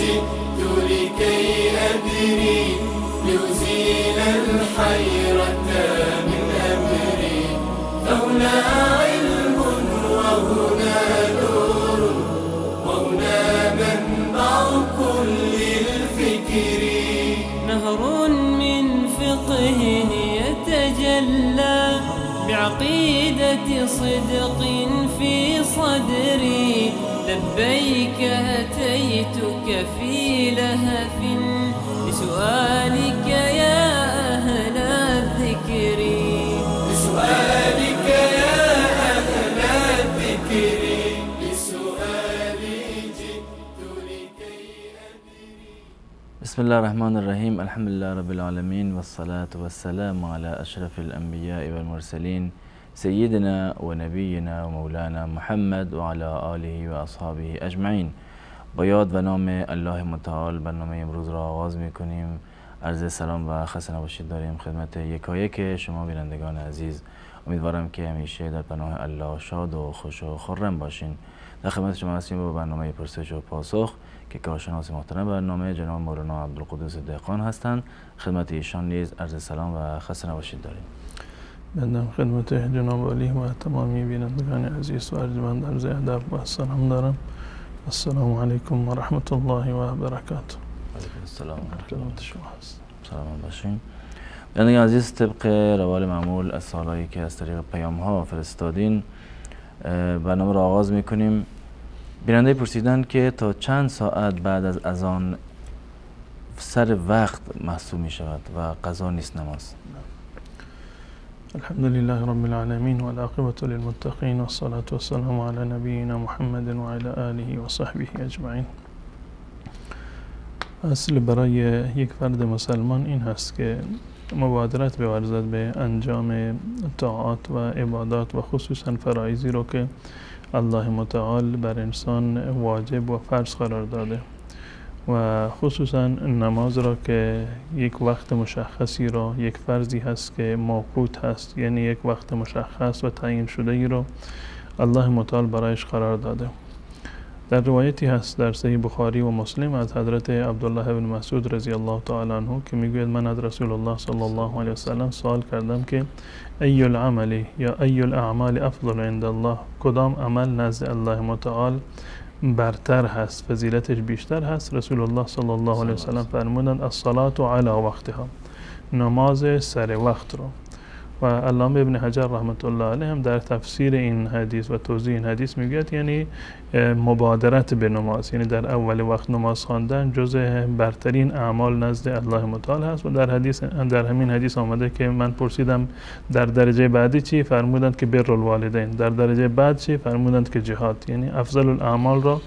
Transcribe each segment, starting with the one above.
جئت لكي أدري لأزيل الحيرة من أمري، فهنا علم وهنا نور وهنا منبع كل الفكر. نهر من فقه يتجلى بعقيدة صدق في صدري، لبيك أتيتك في لهف لسؤالك يا أهل الذكر، لسؤالك يا أهل الذكر، لسؤالي جئت لكي أدري. بسم الله الرحمن الرحیم. الحمد لله رب العالمین والصلاة والسلام على أشرف الأنبياء والمرسلين سيدنا ونبينا ومولانا محمد وعلى آله و اصحابه اجمعین. با یاد و نام الله متعال برنامه امروز را آغاز میکنیم. عرض سلام و خسته نباشید داریم خدمت یکایک شما بینندگان عزیز. امیدوارم که همیشه در پناه الله شاد و خوش و خرم باشین. در خدمت شما هستیم با برنامه پرسش و پاسخ که کارشناس محترم برنامه جناب مولانا عبدالقدوس دهقان هستند. خدمت ایشان نیز عرض سلام و خسته نباشید داریم. بندم خدمت جناب عالی و تمامی بینندگان عزیز و ارجمند عرض ادب و سلام دارم. السلام علیکم و رحمت الله و برکاته. علیکم السلام و خدمت شما هست. سلام باشین. بینندگان عزیز، طبق روال معمول از سوالایی که از طریق پیام ها فرستادین برنامه را آغاز میکنیم. بیننده پرسیدن که تا چند ساعت بعد از اذان سر وقت محسوب می شود و قضا نیست نماز؟ الحمد لله رب العالمين والعاقبة للمتقين والصلاة والسلام على نبينا محمد وعلى آله وصحبه اجمعین. اصل برای یک فرد مسلمان این هست که مبادرت بورزد به انجام طاعات و عبادات و خصوصا فرایضی رو که الله متعال بر انسان واجب و فرض قرار داده و خصوصا نماز را که یک وقت مشخصی را، یک فرضی هست که موقوت هست، یعنی یک وقت مشخص و تعیین شده ای را الله متعال برایش قرار داده. در روایتی هست در صحیح بخاری و مسلم از حضرت عبدالله بن مسعود رضی الله تعالی عنه که میگوید من از رسول الله صلی الله علیه وسلم سوال کردم که ای العمل یا ای الاعمال افضل عند الله، کدام عمل نزد الله متعال برتر هست، فضیلتش بیشتر هست؟ رسول الله صلی الله علیه وسلم فرمودند الصلاة علی وقتها، نماز سر وقت رو. و علامه ابن حجر رحمت الله علیه هم در تفسیر این حدیث و توضیح این حدیث میگوید یعنی مبادرت به نماز، یعنی در اول وقت نماز خواندن جزء برترین اعمال نزد الله متعال هست. و در حدیث، در همین حدیث آمده که من پرسیدم در درجه بعدی چی؟ فرمودند که بر الوالدین. در درجه بعد چی؟ فرمودند که جهاد. یعنی افضل الاعمال را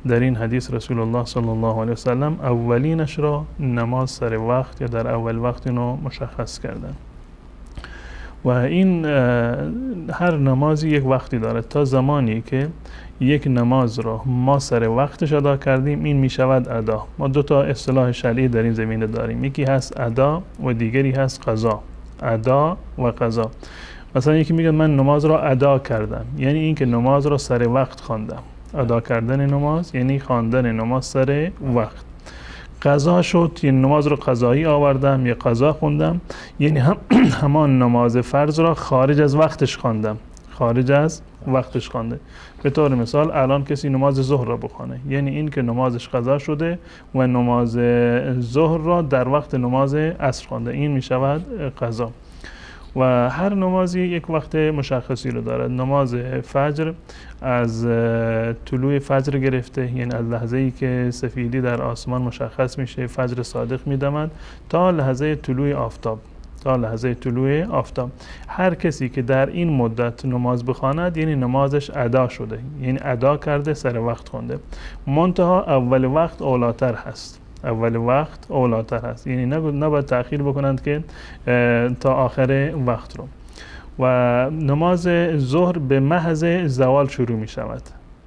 در این حدیث رسول الله صلی الله علیه وسلم اولینش را نماز سر وقت یا در اول وقت اینو مشخص کردن. و این هر نمازی یک وقتی دارد. تا زمانی که یک نماز را ما سر وقتش ادا کردیم این می شود ادا. ما دو تا اصطلاح شرعی در این زمینه داریم، یکی هست ادا و دیگری هست قضا. ادا و قضا. مثلا یکی میگه من نماز را ادا کردم، یعنی این که نماز را سر وقت خواندم. ادا کردن نماز یعنی خواندن نماز سر وقت. قضا شد، یعنی نماز رو قضایی آوردم یا قضا خوندم، یعنی هم همان نماز فرض را خارج از وقتش خواندم، خارج از وقتش خوانده. به طور مثال الان کسی نماز ظهر را بخوانه، یعنی این که نمازش قضا شده و نماز ظهر را در وقت نماز عصر خوانده، این می شود قضا. و هر نمازی یک وقت مشخصی رو دارد. نماز فجر از طلوع فجر گرفته، یعنی از لحظه ای که سفیدی در آسمان مشخص میشه فجر صادق میدمد تا لحظه طلوع آفتاب، تا لحظه طلوع آفتاب. هر کسی که در این مدت نماز بخواند یعنی نمازش ادا شده، یعنی ادا کرده، سر وقت خونده. منتها اول وقت اولاتر هست، اول وقت اولاتر هست، یعنی نباید تأخیر بکنند که تا آخر وقت رو. و نماز ظهر به محض زوال شروع می شود،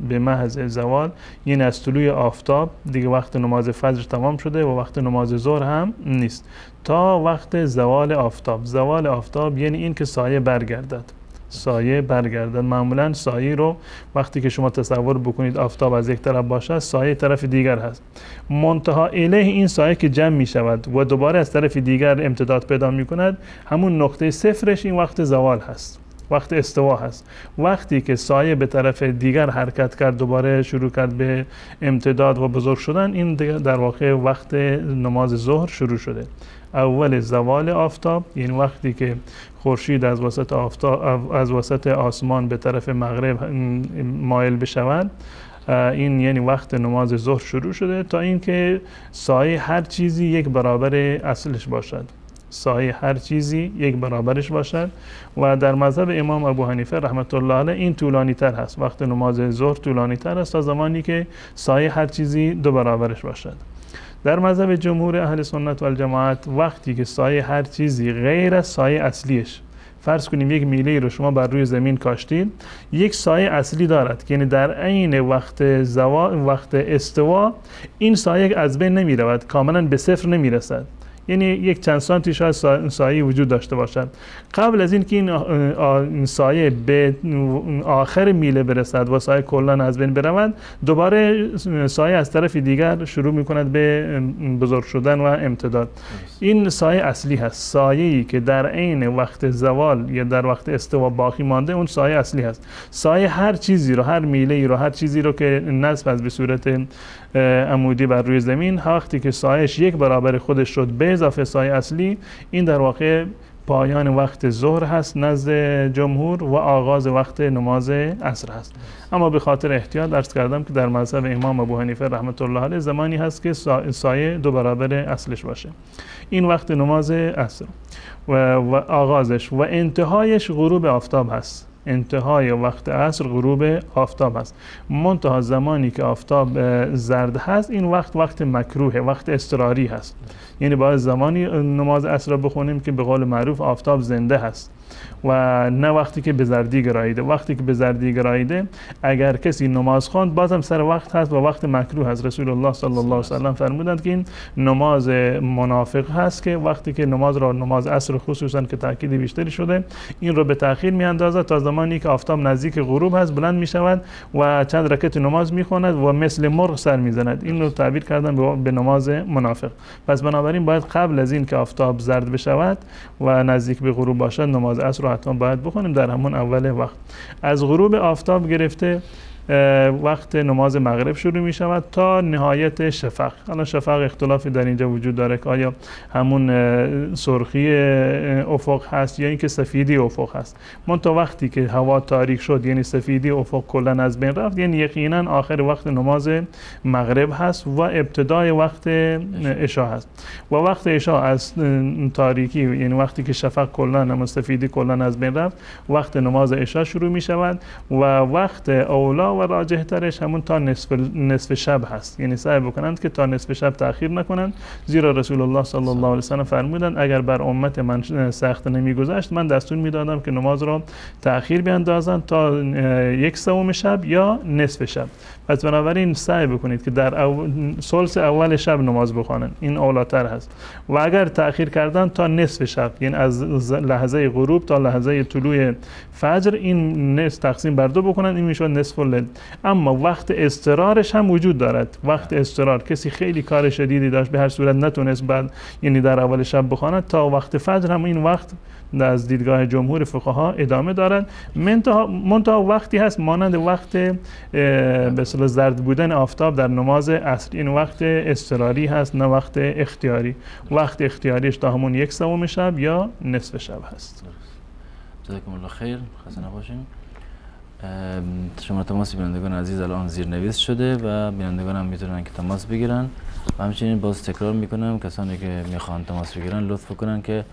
به محض زوال، یعنی از طلوع آفتاب دیگه وقت نماز فجر تمام شده و وقت نماز ظهر هم نیست تا وقت زوال آفتاب. زوال آفتاب یعنی این که سایه برگردد، سایه برگردد. معمولا سایه رو وقتی که شما تصور بکنید آفتاب از یک طرف باشد، سایه طرف دیگر هست. منتها الیه این سایه که جمع می شود و دوباره از طرف دیگر امتداد پیدا می کند، همون نقطه صفرش این وقت زوال هست، وقت استوا هست. وقتی که سایه به طرف دیگر حرکت کرد، دوباره شروع کرد به امتداد و بزرگ شدن، این در واقع وقت نماز ظهر شروع شده. اول زوال آفتاب، یعنی وقتی که خورشید از وسط آفتاب، از وسط آسمان به طرف مغرب مایل بشود، این یعنی وقت نماز ظهر شروع شده تا اینکه سایه هر چیزی یک برابر اصلش باشد. سایه هر چیزی یک برابرش باشد. و در مذهب امام ابو حنیفه رحمت الله علیه این طولانی تر هست، وقت نماز ظهر طولانی تر است تا زمانی که سایه هر چیزی دو برابرش باشد. در مذهب جمهور اهل سنت و الجماعت وقتی که سایه هر چیزی غیر از سایه اصلیش، فرض کنیم یک میله رو شما بر روی زمین کاشتید، یک سایه اصلی دارد که یعنی در عین وقت زوال، وقت استوا، این سایه از بین نمی رود، کاملا به صفر نمی رسد، یعنی یک چند سانتی شاید سایه وجود داشته باشد. قبل از اینکه این سایه به آخر میله برسد و سایه کلا از بین برود، دوباره سایه از طرف دیگر شروع میکند به بزرگ شدن و امتداد. این سایه اصلی هست. سایه‌ای که در عین وقت زوال یا در وقت استوا باقی مانده، اون سایه اصلی هست. سایه هر چیزی رو، هر میله‌ای رو، هر چیزی رو که نصب از به صورت عمودی بر روی زمین، وقتی که سایه‌اش یک برابر خودش شد به اضافه سایه اصلی، این در واقع پایان وقت ظهر هست نزد جمهور و آغاز وقت نماز عصر هست. اما به خاطر احتیاط عرض کردم که در مذهب امام ابو حنیفه رحمت الله علیه زمانی هست که سایه دو برابر اصلش باشه. این وقت نماز عصر و آغازش و انتهایش غروب آفتاب هست. انتهای وقت عصر غروب آفتاب هست. منتها زمانی که آفتاب زرد هست، این وقت وقت مکروهه، وقت اضطراری هست. یعنی باید زمانی نماز عصر را بخونیم که به قول معروف آفتاب زنده هست و نه وقتی که به زردی گراییده. وقتی که به زردی گراییده، اگر کسی نماز خواند بازم سر وقت هست و وقت مکروه هست. رسول الله صلی الله علیه و سلم فرمودند که این نماز منافق هست که وقتی که نماز را، نماز عصر خصوصا که تاکید بیشتری شده، این را به تأخیر میاندازد تا زمانی که آفتاب نزدیک غروب هست بلند میشود و چند رکعت نماز میخواند و مثل مرغ سر میزند. این رو تعبیر کردن به نماز منافق. پس بنابراین باید قبل از این که آفتاب زرد بشود و نزدیک به غروب باشد نماز عصر رو حتما باید بخونیم در همون اول وقت. از غروب آفتاب گرفته وقت نماز مغرب شروع می شود تا نهایت شفق. الان شفق اختلافی در اینجا وجود داره که آیا همون سرخی افق هست یا اینکه سفیدی افق هست. منتها وقتی که هوا تاریک شد، یعنی سفیدی افق کلا از بین رفت، یعنی یقینا آخر وقت نماز مغرب هست و ابتدای وقت عشاء هست. و وقت عشاء از تاریکی، یعنی وقتی که شفق کلا همون سفیدی کلا از بین رفت، وقت نماز عشاء شروع می شود و وقت اولا و راجح ترش همون تا نصف شب هست. یعنی سعی بکنند که تا نصف شب تأخیر نکنند، زیرا رسول الله صلی الله علیه و سلم فرمودند اگر بر امت من سخت نمیگذشت، من دستور میدادم که نماز را تأخیر بیاندازند تا 1/3 شب یا نصف شب. پس بنابراین سعی بکنید که در ثلث اول شب نماز بخوانند، این اولاتر هست. و اگر تأخیر کردن تا نصف شب، یعنی از لحظه غروب تا لحظه طلوع فجر، این نصف تقسیم بر دو بکنند، این میشه نصف اللیل. اما وقت اضطرارش هم وجود دارد. وقت اضطرار کسی خیلی کار شدیدی داشت، به هر صورت نتونست بعد یعنی در اول شب بخواند، تا وقت فجر هم این وقت از دیدگاه جمهور فقها ادامه دارد. منتها وقتی هست مانند وقت به اصطلاح زرد بودن آفتاب در نماز عصر، این وقت اضطراری هست نه وقت اختیاری. وقت اختیاریش تا همون 1/3 شب یا نصف شب هست. جزاکم الله خیر. خسته نباشین. شما تماس بینندگان عزیز الان زیرنویس شده و بینندگان هم میتونن که تماس بگیرن و همچنین باز تکرار میکنم کسانی که میخوان تماس بگیرن لطف کنن که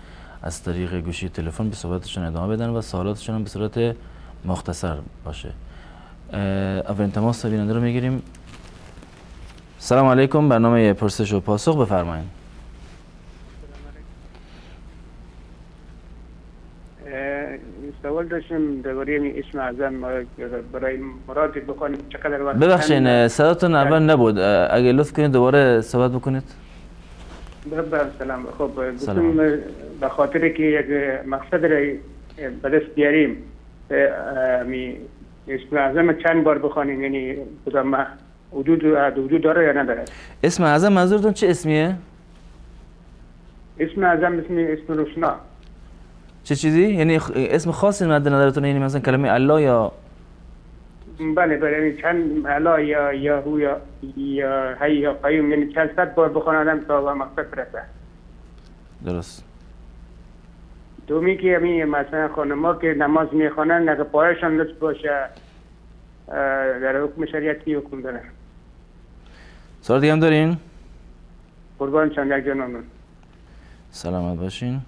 از طریق گوشی تلفن به صحبتشون ادامه بدن و سوالاتشون هم به صورت مختصر باشه. اولین تماس بیننده رو میگیریم. سلام علیکم، برنامه پرسش و پاسخ بفرمایید. سوال داشتم درباره اسم اعظم برای مراد بخوانیم چقدر وقت؟ ببخشید صداتون اول نبود، اگه لطف کنید دوباره صحبت بکنید. سلام. خب گفتم به خاطر که یک مقصد را به دست بیاریم اسم اعظم چند بار بخوانیم، یعنی کدام وجود داره یا نداره؟ اسم اعظم منظورتون چه اسمیه؟ اسم اعظم اسم روشنا. چه چیزی؟ یعنی اسم خاصی مد نظرتونه، یعنی مثلا کلمه الله یا بله بله، یعنی چند الله یا هو یا حی یا قیوم، یعنی چند صد بار بخوان آدم تا به مقصد برسه. درست. دومی که یعنی مثلا خانم‌ها که نماز میخوانن اگه پایشان لچ باشه در حکم شریعت کی حکم داره؟ سوال دیگه هم دارین؟ قربان چند یک جان ممنون. سلامت باشین.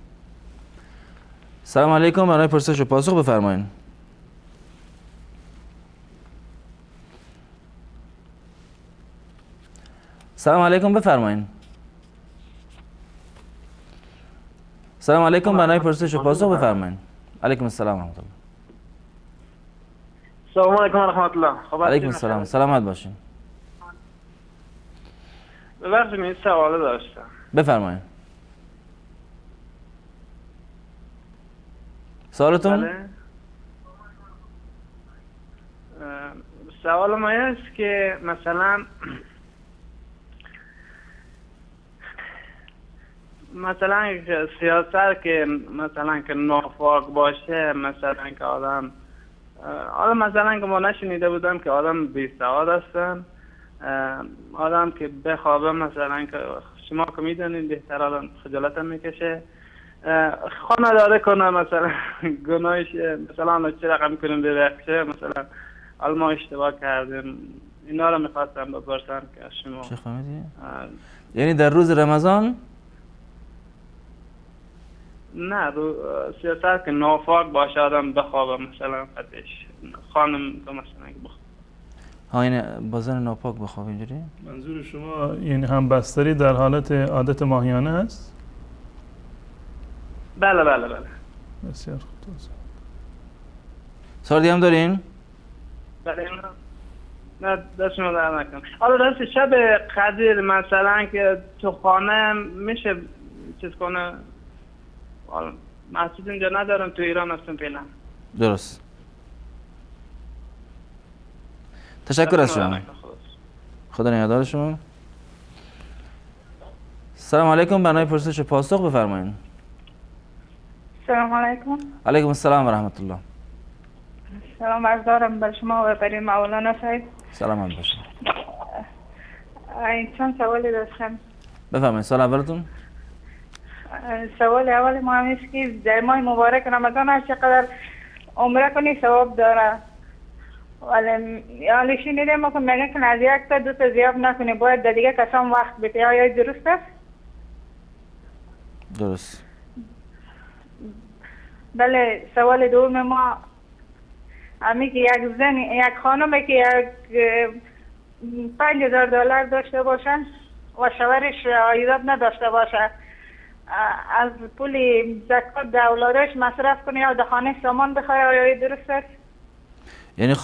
سلام علیکم، برای پرسش و پاسخ بفرمایین. سلام علیکم، بفرمایین. سلام علیکم، برای پرسش و پاسخ بفرمایین. علیکم السلام و رحمت الله. سلام علیکم و رحمت الله. علیکم السلام، سلامت باشین. ببخشید من سوال داشتم. بفرمایین. سوالتون؟ بله. سوال ما است که مثلا سیاست که مثلا که نافاق باشه، مثلا که آدم مثلا که ما نشنیده بودم که آدم بی سواد هستن، آدم که بخوابه مثلا که شما که میدونید بهتر آدم خجالت هم میکشه، خانه داره کنه مثلا گناهش مثلا چه رقم کنیم ببخشه، مثلا ما اشتباه کردیم، اینا رو میخواستم بپرسم که شما چه فهمیدی؟ یعنی در روز رمضان؟ نه، رو سیاست که نافاق باشه آدم بخوابه مثلا قدش خانم که مثلا بخوابه. ها، یعنی بازن ناپاک بخوابه اینجوری؟ منظور شما یعنی هم بستری در حالت عادت ماهیانه است؟ بله بله بله. بسیار خوب. سوال دیگه هم دارین؟ بله. نه دست شما در نکنم. حالا راست شب قدیر مثلا که تو خانه میشه چیز کنه؟ مسجد اینجا ندارم، تو ایران هستم فعلا. درست. تشکر از شما. خدا نگهدار شما. سلام علیکم، برنامه پرسش و پاسخ بفرمایید. سلام علیکم. علیکم السلام و رحمت الله. سلام عرض دارم بر شما و برای مولانا صاحب. سلام باشید. این چند سوالی داشتم. بفرمایید. سوال اولتون. سوال اول ما هم است که در ماه مبارک رمضان هر چقدر عمره کنی ثواب داره، ولی یعنی شنیدیم ما که میگن که از یک تا دو تا زیاد نکنی، باید در دیگه کسان وقت بده. آیا درست است؟ درست. بله. سوال دوم ما همی که یک زن، یک خانم که یک $5,000 داشته باشن و شوهرش عایدات نداشته باشه، از پول زکات در اولادش مصرف کنه یا در خانه سامان بخره، آیا درست است؟ یعنی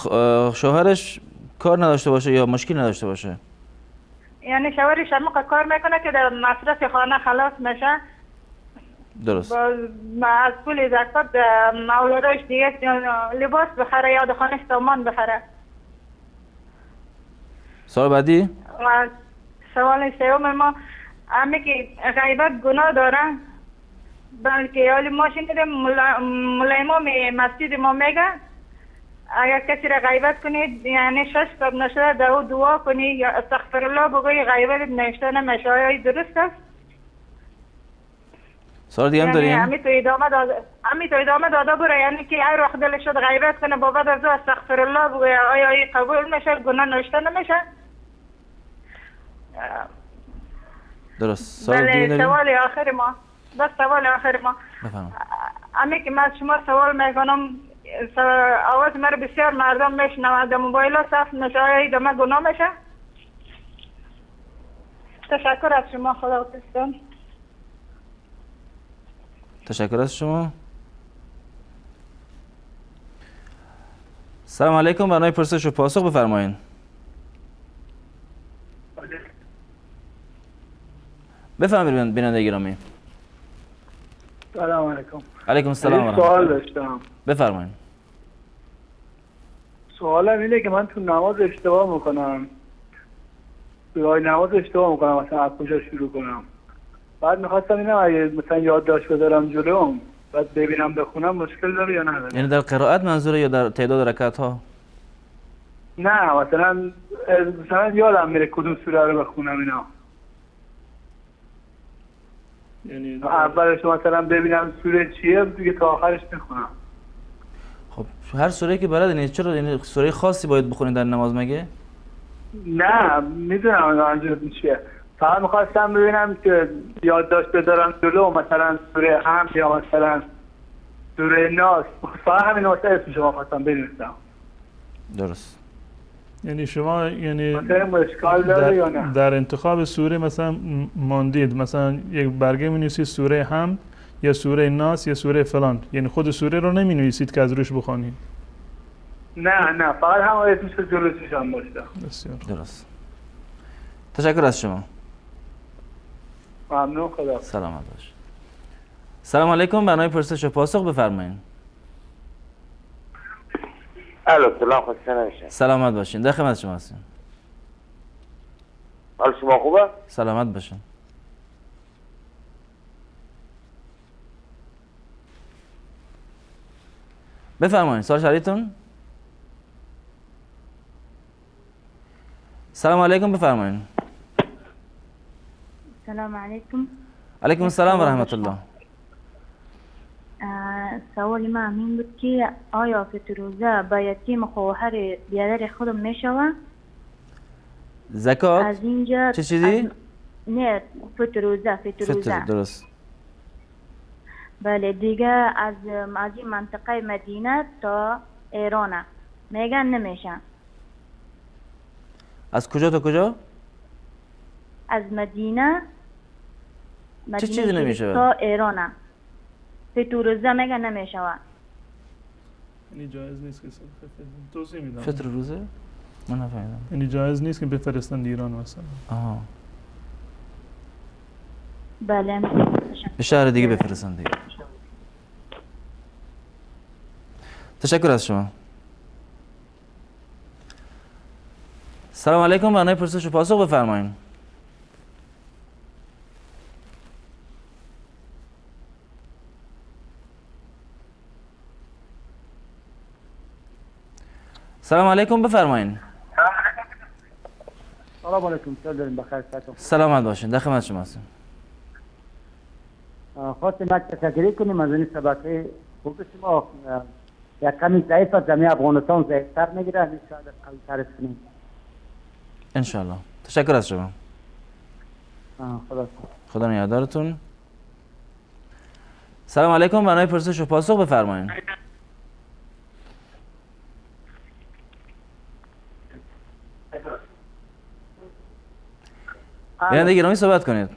شوهرش کار نداشته باشه یا مشکل نداشته باشه؟ یعنی شوهرش هم کار میکنه که در مصرف خانه خلاص میشه. درست. از پول زکات اولادش دیگه لباس بخره یا در خانه سامان بخره. سوال بعدی؟ سوال سوم ما همه که غیبت گناه داره، بلکه حالی ما شنیدیم ملا امام مسجد ما میگه اگر کسی را غیبت کنید یعنی 6 صبح نشده در او دعا کنی یا استغفر الله بگویی غیبت نوشته نمیشه. آیا درست است؟ سوال دیگه هم داریم؟ همین تو ادامه داده بره، یعنی که هر وقت دلش شد غیبت کنه با بعد از او استغفر الله بگویه، آیا این قبول میشه؟ گناه نوشته نمیشه؟ درست. بله. سوال آخر ما، بس سوال آخر ما. بفرمایید. همه که من از شما سوال میکنم، آواز مرا بسیار مردم میشنوند، در موبایل ها صف میشه، آیا ادامه گناه میشه؟ تشکر از شما، خدا حافظتان. تشکر از شما. سلام علیکم، برنامه پرسش و پاسخ بفرمایید. بفرمایید بیننده گرامی. سلام علیکم. علیکم السلام. سوال داشتم. بفرمایید. سوالم اینه که من تو نماز اشتباه میکنم، برای نماز اشتباه میکنم، مثلا از کجا شروع کنم؟ بعد میخواستم اینم اگه مثلا یادداشت بذارم جلوم بعد ببینم بخونم مشکل داره یا نداره؟ یعنی در قرائت منظوره یا در تعداد رکعت ها؟ نه مثلا یادم میره کدوم سوره رو بخونم اینا، یعنی اولش مثلا ببینم سوره چیه دیگه تا آخرش میخونم. خب هر سوره که بلدین، چرا یعنی سوره خاصی باید بخونید در نماز مگه؟ نه میدونم منظورتون چیه، فقط میخواستم ببینم که یادداشت بذارم جلو مثلا سوره حمد یا مثلا سوره ناس، فقط همین واسه اسم شما خواستم بنویسم. درست. یعنی شما یعنی مشکل داره یا نه؟ در انتخاب سوره مثلا ماندید، مثلا یک برگه می‌نویسید سوره حمد یا سوره ناس یا سوره فلان، یعنی خود سوره رو نمی‌نویسید که از روش بخوانید؟ نه نه، فقط هم اسمش جلو چشم باشه. بسیار درست. تشکر از شما. ممنون، خدا سلامت باش. سلام علیکم، برنامه پرسش و پاسخ بفرمایید. الو سلام، خسته نباشید. سلامت باشین، در خدمت شما هستیم. حال شما خوبه؟ سلامت باشین. بفرمایید سوال شریعتون. سلام علیکم، بفرمایید. سلام علیکم. علیکم السلام و رحمت الله. سوال من این بود که آیا فطر با یتیم خواهر بیادر خودم میشوه؟ زکات؟ از اینجا چه چیزی؟ نه فطر روزه. درست. بله دیگه از این منطقه مدینه تا ایران میگن نمیشه. از کجا تا کجا؟ از مدینه چه چیزی نمیشه؟ تا ایران فطر روزه میگن نمیشه. یعنی جایز نیست که توضیح میدم. فطر روزه؟ من نفهمیدم. یعنی جایز نیست که بفرستند ایران مثلا. آها. بله. به شهر دیگه بفرستند دیگه. تشکر از شما. سلام علیکم، برنامه پرسش و پاسخ بفرمایید. سلام علیکم، بفرمایید. سلام علیکم، چطور داریم؟ بخیر سلام. سلامت باشین، در خدمت شما هستیم. خواستیم یک تشکری کنیم از این شبکه خوب شما. یک کمی ضعیف از جمعی افغانستان ضعیفتر میگیره، ان شاء الله قوی تر کنیم ان شاء الله. تشکر از شما. خدا نگهدارتون. سلام علیکم، برنامه پرسش و پاسخ بفرمایید. بیننده گرامی صحبت کنید.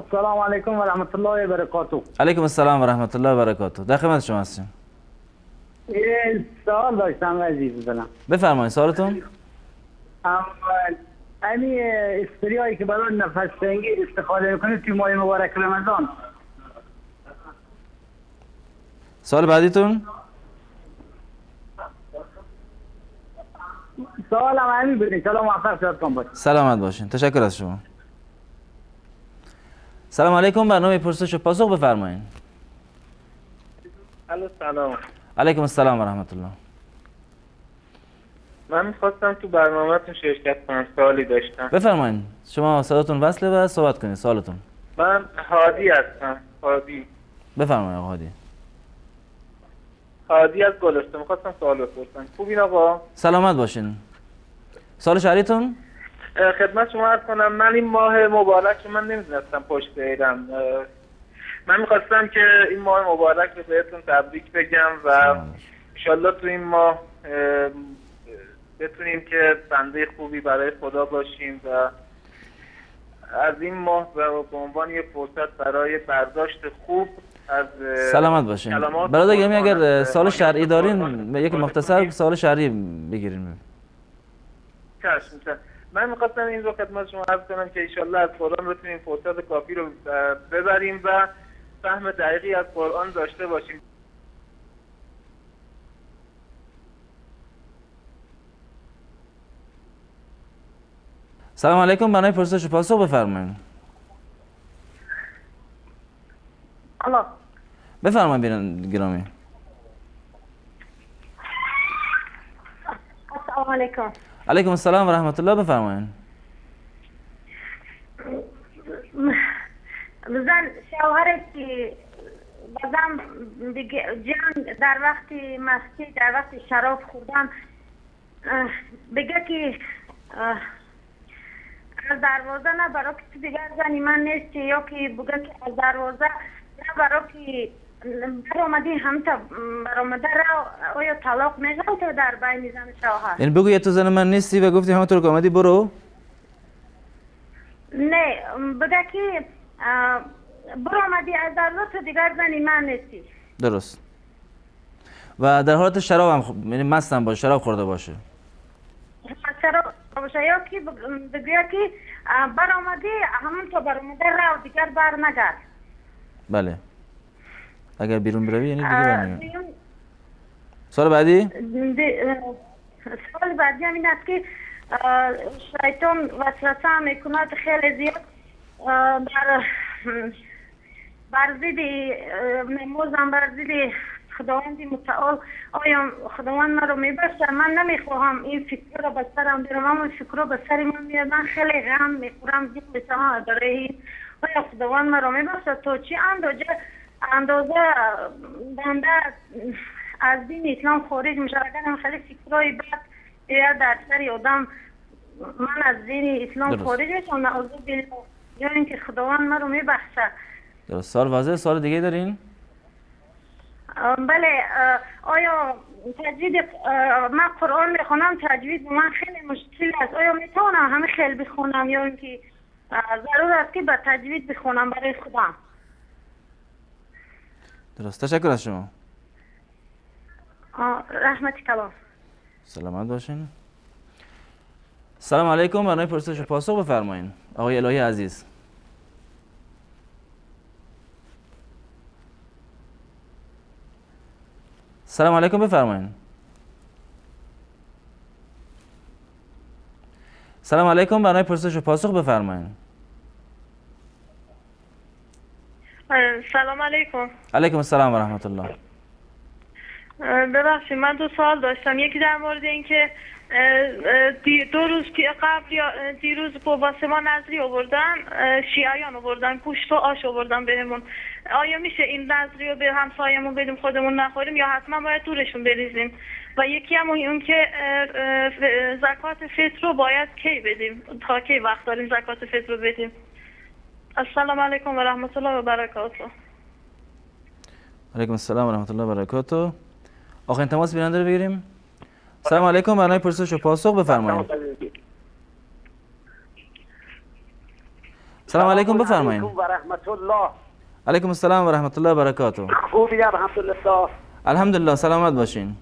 السلام علیکم و رحمت الله و برکاته. علیکم السلام و رحمت الله و برکاته. در خدمت شما هستیم. یه سوال داشتم عزیز دلم. بفرمایید سوالتون. همین اسپری که برای نفس تنگی استفاده میکنید توی ماه مبارک رمضان. سوال بعدیتون؟ سوالم همین بود. ان شاء الله موفق شدتون باشه. سلامت باشین. تشکر از شما. سلام علیکم، برنامه پرسش و پاسخ بفرمایید. الو سلام. علیکم السلام و رحمت الله. من می‌خواستم تو برنامه‌تون شرکت کنم، سوالی داشتم. بفرمایید. شما صداتون وصله و صحبت کنید سوالتون. من هادی هستم. هادی. بفرمایید آقا هادی. هادی از گلستان. می‌خواستم سوال بپرسم. خوبین آقا؟ سلامت باشین. سوال شهریتون؟ خدمت شما عرض کنم من این ماه مبارک من نمی‌دونستم پشت ایرم. من می‌خواستم که این ماه مبارک رو بهتون تبریک بگم و انشالله تو این ماه بتونیم که بنده خوبی برای خدا باشیم و از این ماه به عنوان یه فرصت برای برداشت خوب از سلامت باشین. برادر گرامی اگر سوال شرعی دارین یک مختصر سوال شرعی بگیریم. چشم. من می‌خواستم این رو خدمت شما عرض کنم که انشالله از قرآن بتونیم فرصت کافی رو ببریم و فهم دقیقی از قرآن داشته باشیم. سلام علیکم، برای پرسش پاسخ بفرمایید. الو. بفرمایید بیننده گرامی. السلام علیکم. علیکم السلام و رحمت الله، بفرمایید. زن شوهر که بازم جنگ در وقت مستی، در وقت شراب خوردن بگه که از دروازه نه برای که دیگر زنی من نیستی، یا که بگه که از دروازه نه برای که برآمدی هم تا برآمده را، آیا طلاق میشه تا در بین زن شوهر؟ یعنی بگو تو زن من نیستی و گفتی همونطور که آمدی برو؟ نه، بگه که برآمدی از دروازه تو دیگر زنی من نیستی. درست. و در حالت شراب هم، یعنی مست هم باشه، شراب خورده باشه. شراب باشه یا که بگویا که برآمدی همون تا برآمده را دیگر بر نگرد. بله. اگر بیرون بروی یعنی دیگه برنمیگردی. سوال بعدی؟ سوال بعدی هم این است که شیطان وسوسه میکند خیلی زیاد بر ضد نمازم، بر ضد خداوند متعال. آیا خداوند مرا میبخشه؟ من نمیخواهم این فکر را به سرم بیارم، اما این فکر را به سر من میاد، من خیلی غم میخورم، زیاد میشم برای این. آیا خداوند مرا میبخشه؟ تا چه اندازه بنده از دین اسلام خارج میشه؟ اگر هم خیلی فکرای بد بیاد در سر آدم، من از دین اسلام خارج میشم، نعوذ بالله، یا اینکه خداوند مرا میبخشه. درست. سوال واضحه. سوال دیگه دارین؟ بله. آیا تجوید، من قرآن میخونم، تجوید من خیلی مشکل است، آیا میتونم همه خیلی بخونم یا اینکه ضرور است که با تجوید بخونم برای خودم؟ درست. تشکر از شما. رحمت کلام. سلامت باشین. سلام علیکم، برای پرسش پاسخ بفرمایین آقای الهی عزیز. سلام علیکم، بفرمایین. سلام علیکم، برای پرسش و پاسخ بفرمایین. سلام علیکم. علیکم السلام و رحمت الله. ببخشید من دو سوال داشتم. یکی در مورد اینکه دو روز قبل یا دیروز واسه ما نذری آوردن، شیعیان آوردن، گوشت و آش آوردن بهمون. آیا میشه این نذری رو به همسایه‌مون بدیم خودمون نخوریم یا حتما باید دورشون بریزیم؟ و یکی هم اون که زکات فطر رو باید کی بدیم؟ تا کی وقت داریم زکات فطر رو بدیم؟ السلام علیکم و رحمت الله و برکاته. علیکم السلام و رحمت الله و برکاته. آخرین تماس بیننده رو بگیریم. سلام علیکم، برای پرسش و پاسخ بفرمایید. سلام علیکم، بفرمایید. و رحمت الله. علیکم السلام و رحمت الله و برکاته. خوبی الحمدلله. الحمدلله، سلامت باشین.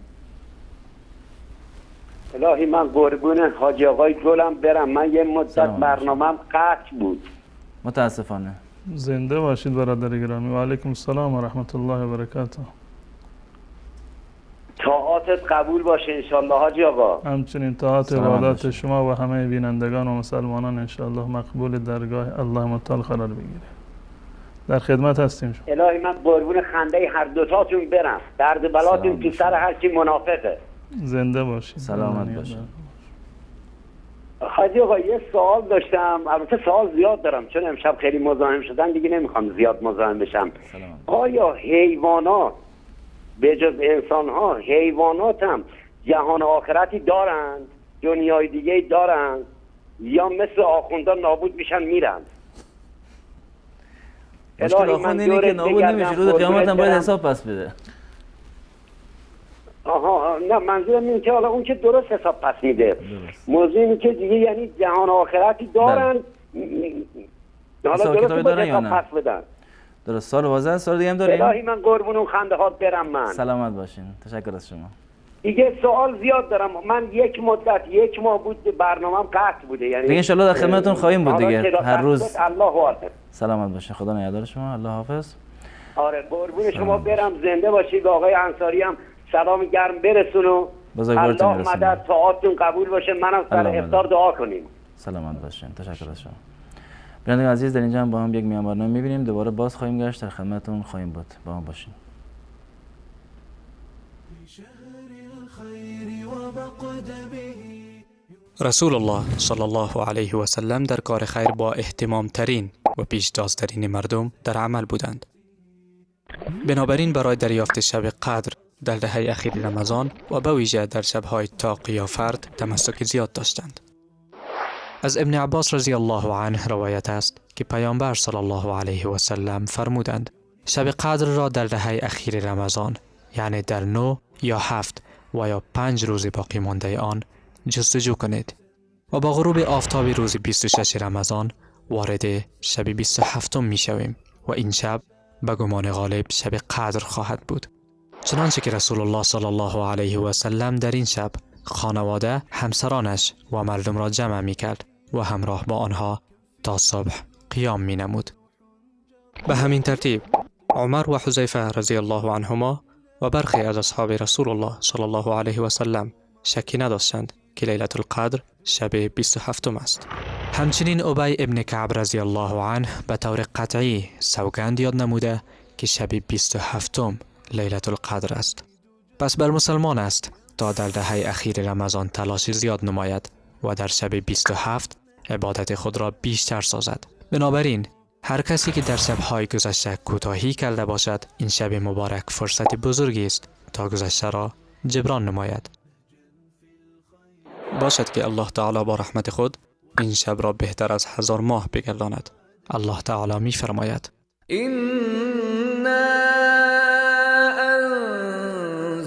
الهی من قربون حاجی آقای گلم برم، من یه مدت برنامه‌ام قطع بود متاسفانه. زنده باشید برادر گرامی. و علیکم السلام و رحمت الله و برکاته. طاعاتت قبول باشه انشالله حاجی آقا. همچنین طاعت عبادات شما و همه بینندگان و مسلمانان انشالله مقبول درگاه الله متعال قرار بگیره. در خدمت هستیم شما. الهی من قربون خنده هر دوتاتون برم، درد بلاتون تو سر هر کی منافقه. زنده باشید، سلامت باشید. حاجی آقا یه سوال داشتم، البته سوال زیاد دارم چون امشب خیلی مزاحم شدن دیگه نمیخوام زیاد مزاحم بشم. آیا حیوانات به جز انسان ها، حیوانات هم جهان آخرتی دارند، دنیای دیگه دارند، یا مثل آخوندا نابود میشن میرن؟ مشکل آخوند اینه که نابود نمیشه، روز قیامت هم باید حساب پس بده. آها، نه منظورم اینه که حالا اون که درست حساب پس میده، موضوع اینه که دیگه یعنی جهان آخرتی دارن، حالا درست باید حساب پس بدن. درست. سال واضح. سال دیگه هم داریم. الهی من قربون اون خنده هات برم من. سلامت باشین. تشکر از شما. دیگه سوال زیاد دارم. من یک مدت، یک ماه بود برنامه‌ام قطع بوده، یعنی دیگه ان شاء الله در خدمتتون خواهیم بود دیگه هر روز. الله اعلم. سلامت باشین. خدا نگهدار شما. الله حافظ. آره قربون شما برم، زنده باشید. آقای انصاری هم سلام گرم برسون و الله مدد طاعتتون قبول باشه. منم سر افطار دعا کنیم. سلامت باشین. تشکر از شما. بینندگان عزیز، در اینجا هم با هم یک میان برنامه میبینیم، دوباره باز خواهیم گشت، در خدمتتون خواهیم بود. با هم باشین. رسول الله صلی الله علیه و سلم در کار خیر با اهتمام ترین و پیشتازترین مردم در عمل بودند. بنابراین برای دریافت شب قدر در دهه اخیر رمضان و به ویژه در شب‌های طاق یا فرد تمسک زیاد داشتند. از ابن عباس رضی الله عنه روایت است که پیامبر صلی الله علیه و سلم فرمودند: شب قدر را در دهه اخیر رمضان، یعنی در 9 یا 7 و یا 5 روز باقی مانده آن جستجو کنید و با غروب آفتاب روز 26 رمضان وارد شب 27 می شویم و این شب به گمان غالب شب قدر خواهد بود. چنانچه که رسول الله صلی الله علیه و سلم در این شب خانواده، همسرانش و مردم را جمع می کرد و همراه با آنها تا صبح قیام می نمود. به همین ترتیب عمر و حذیفه رضی الله عنهما و برخی از اصحاب رسول الله صلی الله علیه و سلم شکی نداشتند که لیلة القدر شب 27 است. همچنین ابی ابن کعب رضی الله عنه به طور قطعی سوگند یاد نموده که شب 27 لیلة القدر است. پس بر مسلمان است تا در دهه اخیر رمضان تلاش زیاد نماید و در شب 27 عبادت خود را بیشتر سازد. بنابراین هر کسی که در شب‌های گذشته کوتاهی کرده باشد، این شب مبارک فرصت بزرگی است تا گذشته را جبران نماید. باشد که الله تعالی با رحمت خود این شب را بهتر از 1000 ماه بگرداند. الله تعالی می فرماید: إنا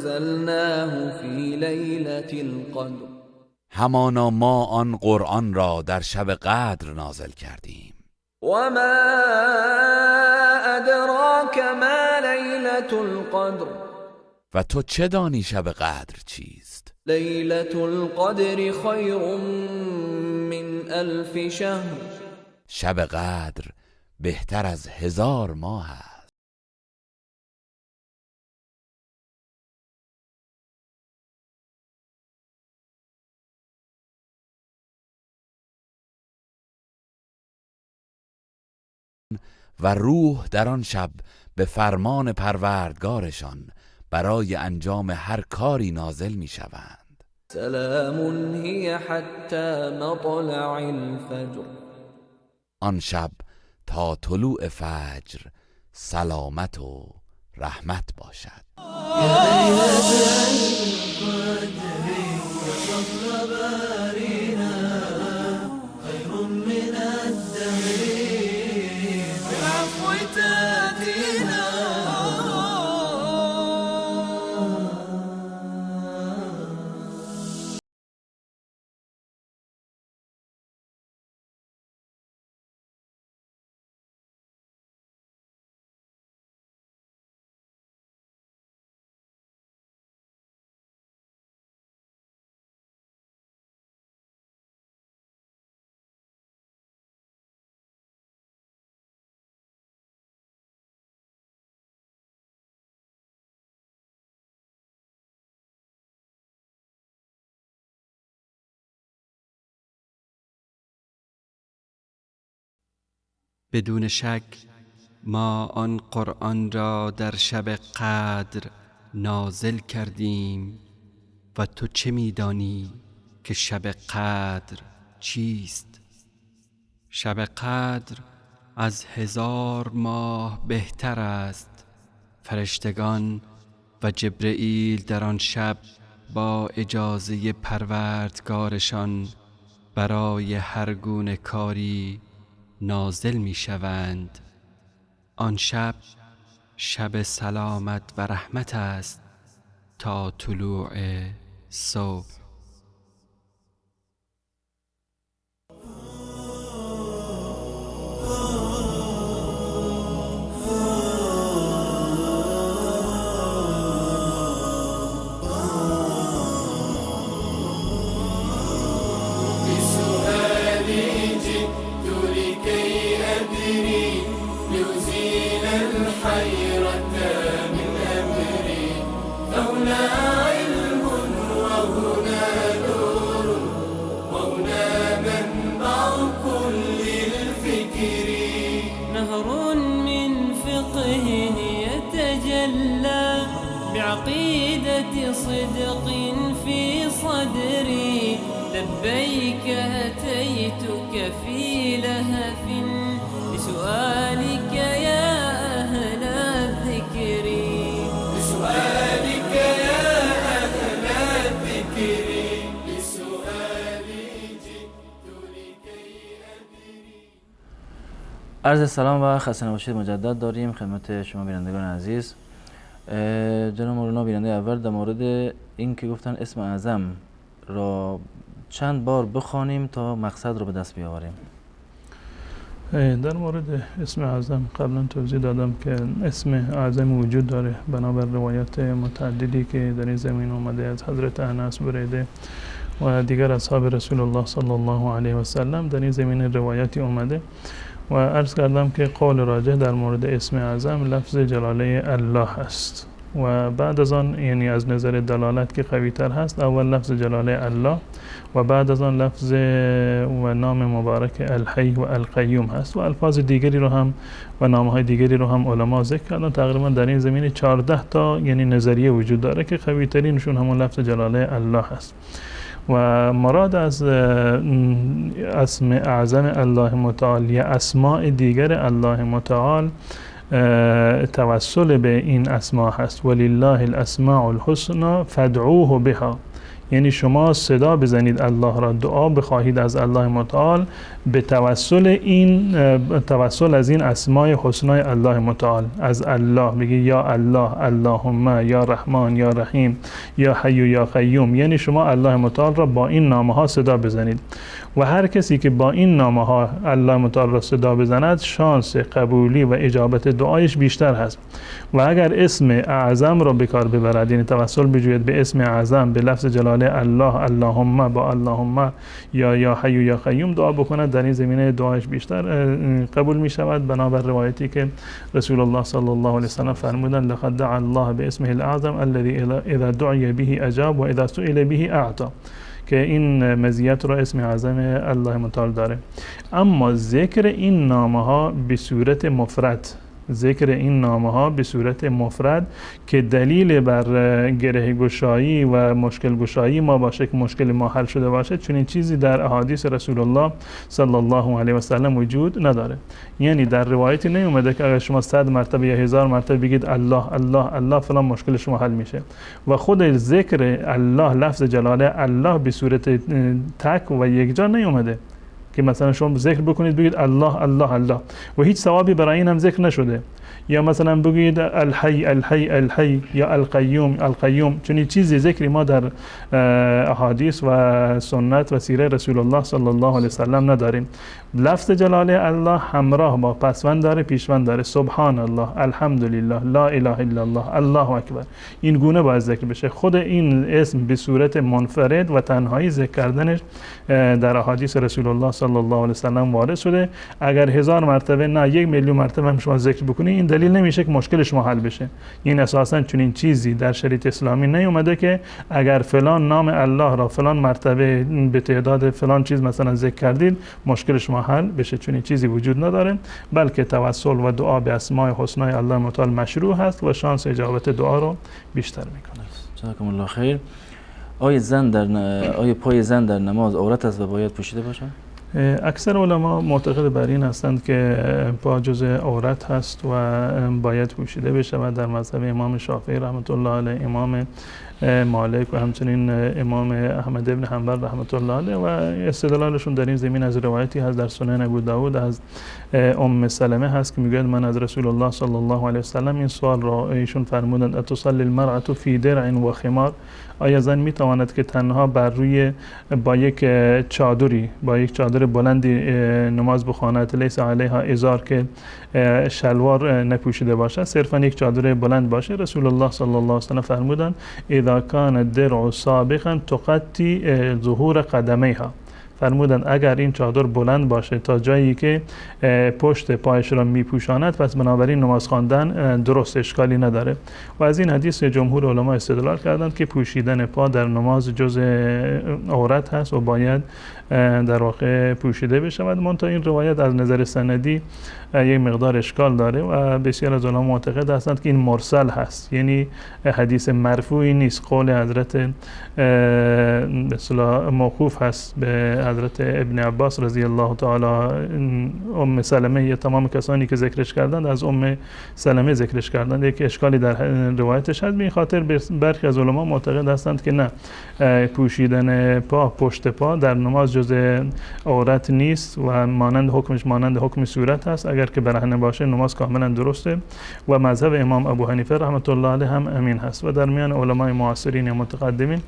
أنزلناه فی لیلة القدر. همانا ما آن قرآن را در شب قدر نازل کردیم. وما ادراک ما لیلة القدر. و تو چه دانی شب قدر چیست؟ لیلة القدر خیر من 1000 شهر. شب قدر بهتر از 1000 ماه است. و روح در آن شب به فرمان پروردگارشان برای انجام هر کاری نازل می شوند. سلام هی حتی مطلع الفجر. آن شب تا طلوع فجر سلامت و رحمت باشد. یا لیلة القدر فضل بارینا خیر من الدهر بالعفو تاتینا. بدون شک ما آن قرآن را در شب قدر نازل کردیم و تو چه می‌دانی که شب قدر چیست؟ شب قدر از 1000 ماه بهتر است. فرشتگان و جبرئیل در آن شب با اجازه پروردگارشان برای هر گونه کاری نازل می شوند. آن شب شب سلامت و رحمت است تا طلوع صبح. حيرة من أمري، فهنا علم وهنا بعقيدة صدق في صدري، لبيك أتيتك في لهف لسؤالك يا أهل الذكر، لسؤالك يا أهل الذكر، لسؤالي جئت لكي أدري. عرض سلام و خسته نباشید مجدد داریم خدمت شما بینندگان عزیز. جناب مولانا، بیننده اول در مورد این که گفتن اسم اعظم را چند بار بخوانیم تا مقصد رو به دست بیاوریم. در مورد اسم اعظم قبلا توضیح دادم که اسم اعظم وجود داره بنابر روایات متعددی که در این زمین اومده از حضرت انس بریده و دیگر اصحاب رسول الله صلی الله علیه و سلم در این زمین روایاتی اومده و عرض کردم که قول راجح در مورد اسم اعظم لفظ جلاله الله است و بعد از آن، یعنی از نظر دلالت که قوی تر هست، اول لفظ جلاله الله و بعد از آن لفظ و نام مبارک الحی و القیوم هست و الفاظ دیگری رو هم و نامهای دیگری رو هم علما ذکر کردن. تقریبا در این زمینه 14 تا یعنی نظریه وجود داره که قوی ترینشون همون لفظ جلاله الله هست. و مراد از اسم اعظم الله متعال یا اسماء دیگر الله متعال توسل به این اسماء هست. ولله الاسماء الحسنى فادعوه بها، یعنی شما صدا بزنید الله را، دعا بخواهید از الله متعال به توسل این، توسل از این اسماء حسنای الله متعال، از الله بگی یا الله، اللهم، یا رحمان، یا رحیم، یا حی یا قیوم، یعنی شما الله متعال را با این نامه ها صدا بزنید و هر کسی که با این نامه ها الله متعال را صدا بزند شانس قبولی و اجابت دعایش بیشتر هست. و اگر اسم اعظم را به کار ببرد، یعنی توسل بجوید به اسم اعظم، به لفظ جلاله الله، اللهم، با اللهم یا حی یا قیوم دعا بکند، در این زمینه دعایش بیشتر قبول می شود، بنابر روایتی که رسول الله صلی الله علیه وسلم فرمودند لقد دعا الله باسمه الاعظم الذي اذا دعي به اجاب و اذا سئل به اعطى، که این مزیت را اسم اعظم الله متعال داره. اما ذکر این نامه ها به صورت مفرد، ذکر این نامه ها به صورت مفرد که دلیل بر گره گشایی و مشکل گشایی ما باشه که مشکل ما حل شده باشه، چنین چیزی در احادیث رسول الله صلی الله علیه و سلم وجود نداره. یعنی در روایتی نیومده که اگر شما 100 مرتبه یا 1000 مرتبه بگید الله الله الله فلان مشکل شما حل میشه. و خود ذکر الله، لفظ جلاله الله به صورت تک و یکجا نیومده که مثلا شما ذکر بکنید بگید الله الله الله و هیچ ثوابی برای این هم ذکر نشده، یا مثلا بگید الحی الحی الحی یا القیوم القیوم، چون چیزی ذکری ما در احادیث و سنت و سیره رسول الله صلی الله علیه وسلم نداریم. لفظ جلاله الله همراه با پسوند داره، پیشوند داره، سبحان الله، الحمدلله، لا اله الا الله، الله اکبر، این گونه باید ذکر بشه. خود این اسم به صورت منفرد و تنهایی ذکر کردنش در احادیث رسول الله صلی الله علیه وسلم وارد شده. اگر 1000 مرتبه نه 1,000,000 مرتبه هم شما ذکر بکنی، این دلیل نمیشه که مشکل شما حل بشه. این اساسا چنین چیزی در شریعت اسلامی نیومده که اگر فلان نام الله را فلان مرتبه به تعداد فلان چیز مثلا ذکر کردید مشکل شما حل بشه، چنین چیزی وجود نداره، بلکه توسل و دعا به اسماء حسنای الله متعال مشروع هست و شانس اجابت دعا رو بیشتر میکنه. جزاکم الله خیر. آیا پای زن در نماز عورت است و باید پوشیده باشد؟ اکثر علما معتقد بر این هستند که پا جزء عورت هست و باید پوشیده بشه و در مذهب امام شافعی رحمت الله علیه، امام مالک و همچنین امام احمد ابن حنبل رحمت الله علیه، و استدلالشون در این زمین از روایتی هست در سنن ابو داود از ام سلمه هست که میگوید من از رسول الله صلی الله علیه وسلم این سوال را ایشون فرمودند اتصلی المرأة فی درع و خمار، آیا زن میتواند که تنها بر روی با یک چادری، با یک چادر بلندی نماز بخواند، لیس علیها ازار، که شلوار نپوشیده باشد، صرفا یک چادر بلند باشه؟ رسول الله صلی الله علیه وسلم فرمودند اذا کان الدرع سابقا تغطی ظهور قدمیها، فرمودند اگر این چادر بلند باشه تا جایی که پشت پایش را میپوشاند، پس بنابراین نماز خواندن درست اشکالی نداره. و از این حدیث جمهور علما استدلال کردند که پوشیدن پا در نماز جزء عورت هست و باید در واقع پوشیده بشود. منتها این روایت از نظر سندی یک مقدار اشکال داره و بسیار از علما معتقد هستند که این مرسل هست، یعنی حدیث مرفوعی نیست، قول حضرت به اصطلاح موقوف هست به حضرت ابن عباس رضی الله تعالی، ام سلمه یا تمام کسانی که ذکرش کردند از ام سلمه ذکرش کردند. یک اشکالی در روایتش هست. به این خاطر برخی از علما معتقد هستند که نه، پوشیدن پا، پشت پا در نماز جزء عورت نیست و مانند حکمش مانند حکم صورت هست. اگر که برهنه باشه نماز کاملا درسته و مذهب امام ابو حنیفه رحمت الله علیه هم امین هست. و در میان علمای معاصرین و متقدمین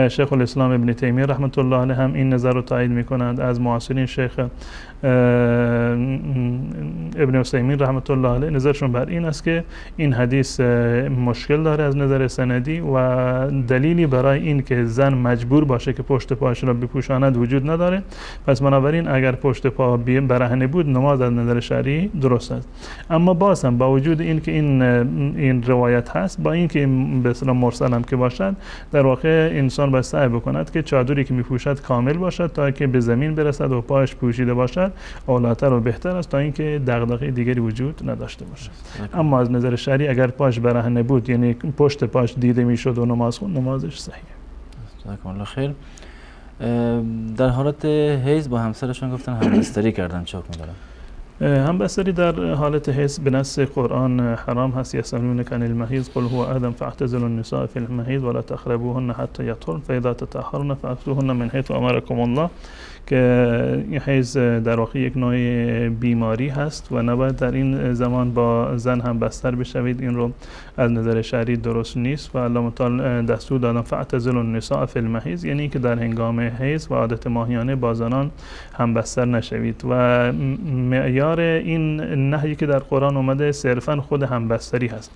شیخ الاسلام ابن تیمیه رحمت الله علیه هم این نظر رو تایید میکنند. از معاصرین شیخ ابن عثیمین رحمت الله علیه نظرشون بر این است که این حدیث مشکل داره از نظر سندی و دلیلی برای این که زن مجبور باشه که پشت پاش را بپوشاند وجود نداره. پس بنابراین اگر پشت پا برهنه بود نماز از نظر شرعی درست است. اما باز هم با وجود این که این روایت هست، با اینکه به اصطلاح مرسل هم که باشد، در واقع انسان باید سعی بکند که چادری که میپوشد کامل باشد تا که به زمین برسد و پاش پوشیده باشد، اولاتر و بهتر است تا اینکه دغدغه دیگری وجود نداشته باشد. اما از نظر شرعی اگر پاش برهنه بود، یعنی پشت پاش دیده میشد و نماز خوند، نمازش صحیح. جزاکم الله خیر. در حالت حیض با همسرشون گفتن همبستری کردن، چه حکم داره؟ همبستری در حالت حیض به نص قرآن حرام هست. یسألونک عن المحیض قل هو اذى فاعتزلوا النساء فی المحیض ولا تقربوهن حتی یطهرن فاذا تطهرن فأتوهن من حیث امرکم الله، که حیض در واقع یک نوع بیماری هست و نباید در این زمان با زن هم بستر بشوید. این رو از نظر شرعی درست نیست و الله متعال دستور دادن فاعتزلوا النساء فی المحیض، یعنی که در هنگام حیض و عادت ماهیانه با زنان هم بستر نشوید. و معیار این نهی که در قرآن اومده صرفا خود همبستری هست،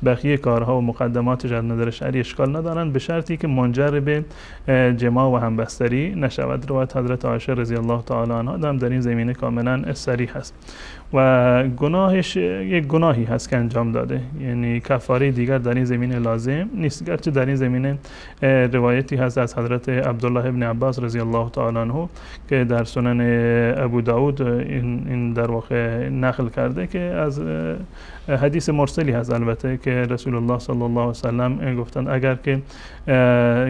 بقیه کارها و مقدماتش از نظر شرعی اشکال ندارند به شرطی که منجر به جماع و همبستری نشود. روایت حضرت عایشه رضی الله تعالی عنها هم در این زمینه کاملا صریح هست و گناهش یک گناهی هست که انجام داده، یعنی کفاره دیگر در این زمینه لازم نیست. گرچه در این زمینه روایتی هست از حضرت عبدالله ابن عباس رضی الله تعالی عنه که در سنن ابو داود این در واقع نقل کرده که از حدیث مرسلی هست البته، که رسول الله صلی الله علیه و سلم گفتند اگر که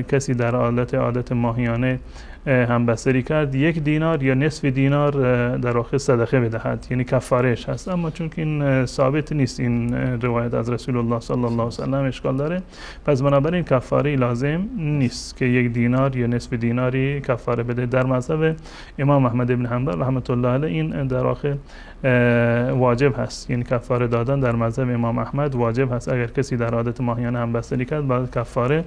کسی در حالت عادت ماهیانه همبستری کرد 1 دینار یا نصف دینار در واقع صدقه بدهد، یعنی کفارهش هست. اما چون که این ثابت نیست، این روایت از رسول الله صلی الله علیه و سلم اشکال داره، پس بنابراین کفاره لازم نیست که 1 دینار یا نصف دیناری کفاره بده. در مذهب امام احمد بن حنبل رحمت الله علیه این در واقع واجب هست، یعنی کفاره دادن در مذهب امام احمد واجب هست. اگر کسی در عادت ماهیانه همبستری کرد باید کفاره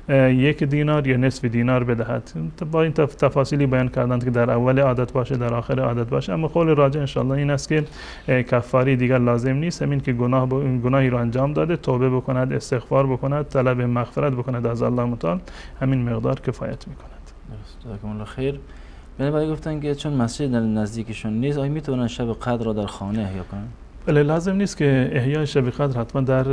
1 دینار یا نصف دینار بدهد. با این تفاصیلی بیان کردند که در اول عادت باشه در آخر عادت باشه، اما قول راجع انشالله این است که کفاره دیگر لازم نیست، همین که گناهی رو انجام داده توبه بکند، استغفار بکند، طلب مغفرت بکند از الله متعال، همین مقدار کفایت میکند. جزاکم الله خیر. بنابراین گفتن که چون مسجد نزدیکشون نیست، آیا میتونن شب قدر را در خانه احیا کنن؟ بله، لازم نیست که احیای شب قدر حتما در